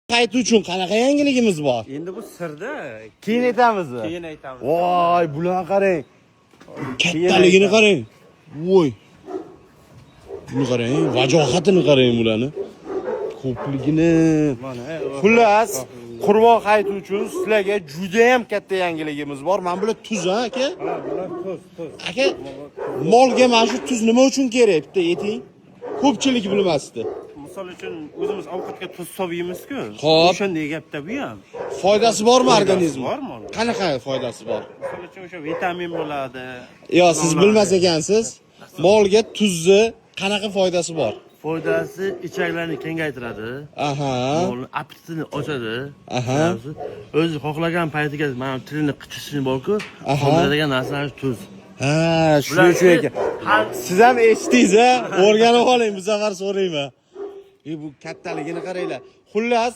Hayit uchun qanaqa yangiligimiz bor? Endi bu sirda. Keyin aytamizmi? Keyin aytamiz. Voy, bularni qarang. Kattaligini qarang. Voy. Buni qarang, vajohatini qarang bularni. Ko'pligini. Mana. Xullas, Qurbon hayiti uchun sizlarga juda ham katta yangiligimiz bor. Mana bular tuz, ha, aka? Ha, bular tuz, tuz. Aka, molga mana shu tuz nima uchun kerak? Bitta ayting. Ko'pchilik bilmasdi. Misol uchun, o'zimiz ovqatga tuz solib yeymiz-ku. Xo'p. O'shanday gapda bu ham. Foydasi bormi Foydasi organizmga? bor molga. Qanaqa foydasi bor? Misol uchun, o'sha vitamin bo'ladi. Yo, siz bilmas ekansiz. Molga tuzni qanaqa foydasi bor? Foydasi, ichaklarni kengaytiradi. Molni appetitini ochadi. Aha. O'zi xohlagan paytiga mana tilini qichishini borku, Aha. qondiradigan narsa tuz. Ha, shuning uchun ekan. Siz ham eshitdingiz, a? O'rganib oling, bu safar so'rayman. E, bu kattaligini qaranglar. Xullas,